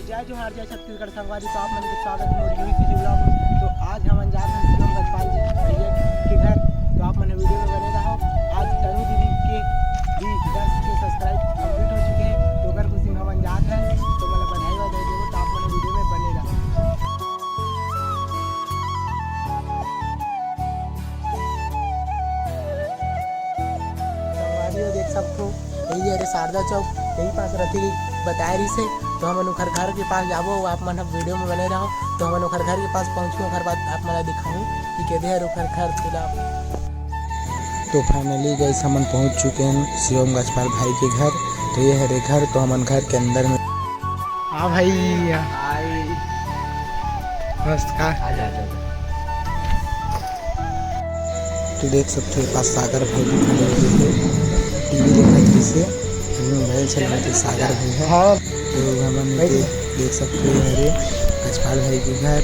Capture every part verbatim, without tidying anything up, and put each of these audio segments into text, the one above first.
जय जोहार, जय छत्तीसगढ़ संगवारी। तो आप मन के स्वागत हे मोर यूपी vlog में। तो आज हमन जात हन शिवम गजपाल जी भैया के घर। तो आप मन वीडियो में बने रहो। आज तनु दीदी के भी दस के सब्सक्राइब कंप्लीट हो चुके हैं, तो ओकर खुशी में हमन जात हन। तो मतलब बधाई वधाई देवो, तो आप मन वीडियो में बने रहो। संगवारी हो देख सकथो, यही हरे शारदा चौक, यही पास रथे बताए रहिस हे। तो हमन ओखर घर के पास जाबो, आप मन ह वीडियो में बने रहो। तो हमन ओखर घर के पास पहुँचबो, ओखर बाद आप मन ला दिखाहूँ कि केदे हर ओखर घर तेला। तो finally guys, हमन पहुँच चुके हैं शिवम गजपाल भाई के घर। तो ये हरे घर, तो हमन घर के अंदर में। हाँ भाई, हाय। मस्त का? आजा, आजा, आजा। तो देख सकते हो, पास सागर भाई भी खड़े हुए हैं, टीवी देखत रहिस हे, मोबाइल चलावत हे सागर भाई ह। हाँ। तो हमन भाई के देख सकते हो, हरे गजपाल भाई के घर।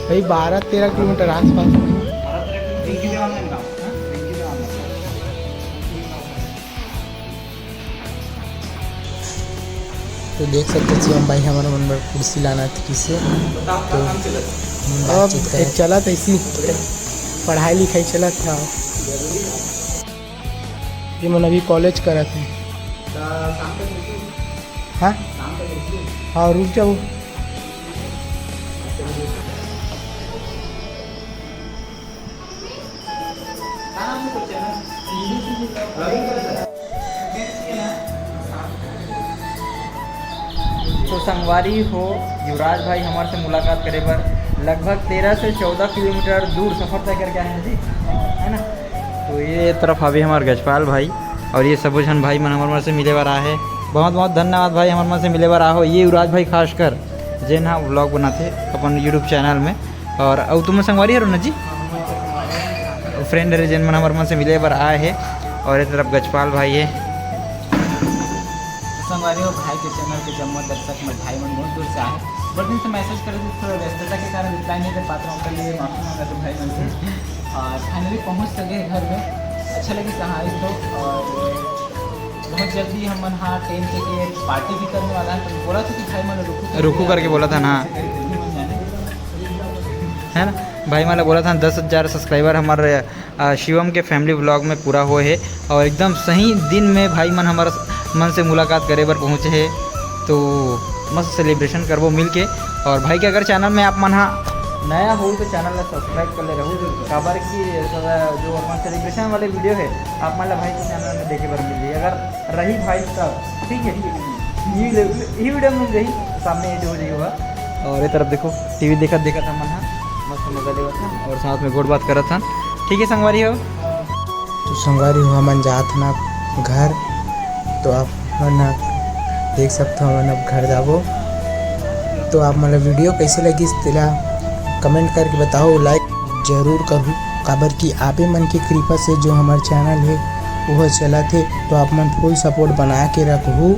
भाई, बारह तेरह किलोमीटर आसपास। तो देख सकते हो, शिवम भाई हमर मन बर कुर्सी लाना था किसे, तो हम अब बातचीत करें। एक चलत ऐसी पढ़ाई लिखाई चलत था। ये मन अभी कॉलेज करत हे। हाँ, हाँ, रुक जाओ। तो संगवारी हो, युवराज भाई हमर से मुलाकात करे बर लगभग तेरह से चौदह किलोमीटर दूर सफर तय करके आए हैं जी, है ना। तो ये तरफ अभी हमर गजपाल भाई और ये सबो झन भाई मन हमर मन से मिले बर आए हैं। बहुत बहुत धन्यवाद भाई, हमर मन से मिले बर आए हो। ये युवराज भाई खासकर जेन हा vlog बनाथे अपन YouTube चैनल में। और अउ तुम संगवारी हरो ना जी, फ्रेंड हरे जेन मन हमर मन से मिले बर आए हे। और ये तरफ गजपाल भाई हे। संगवारी हो, भाई के चैनल के जम्मो दर्शक मन, भाई मन बहुत दूर से आए, बहुत दिन से मैसेज करे थे, थोड़ा व्यस्तता के कारण रिप्लाई नहीं दे पाता हूँ, ओकर लिए माफी मांगा तो भाई मन से। और फाइनली पहुँच सके घर में, अच्छा लगे सहाय तो। और बहुत जल्दी हमन हा टेन के लिए पार्टी भी करने वाला है, तो बोला था कि भाई मन रुकू करके रुकू करके बोला था ना। है ना, भाई मन ला बोला था दस हजार सब्सक्राइबर हमर, अ, शिवम के फैमिली व्लॉग में पूरा होए हे और एकदम सही दिन में भाई मन हमर मन से मुलाकात करे बर पहुँचे हे। तो मस्त सेलिब्रेशन करबो मिल के। और भाई के अगर चैनल में आप मन हा नया हो तो चैनल ला सब्सक्राइब कर ले रहू, काबर कि जो अपन सेलिब्रेशन वाले वीडियो है आप मन ला भाई के चैनल में देखे बर मिल जाही। अगर रही भाई तब, ठीक है, ठीक है, ये वीडियो, ये वीडियो में रही, सामने एड हो जाही होगा। और ये तरफ देखो, टीवी देखत देखत हमन हा मस्त मजा लेवत हन और साथ में गोठ बात करत हन। ठीक है संगवारी हो। तो संगवारी हो, हमन जात हन घर, तो आप मन हा देख सकथो, हमन अब घर जाबो। तो आप मन ला वीडियो कैसे लगिस तेला कमेंट करके बताओ, लाइक जरूर करहू, काबर कि आपे मन के कृपा से जो हमर चैनल हे वो चलत हे, तो आप मन फुल सपोर्ट बना के रखहू।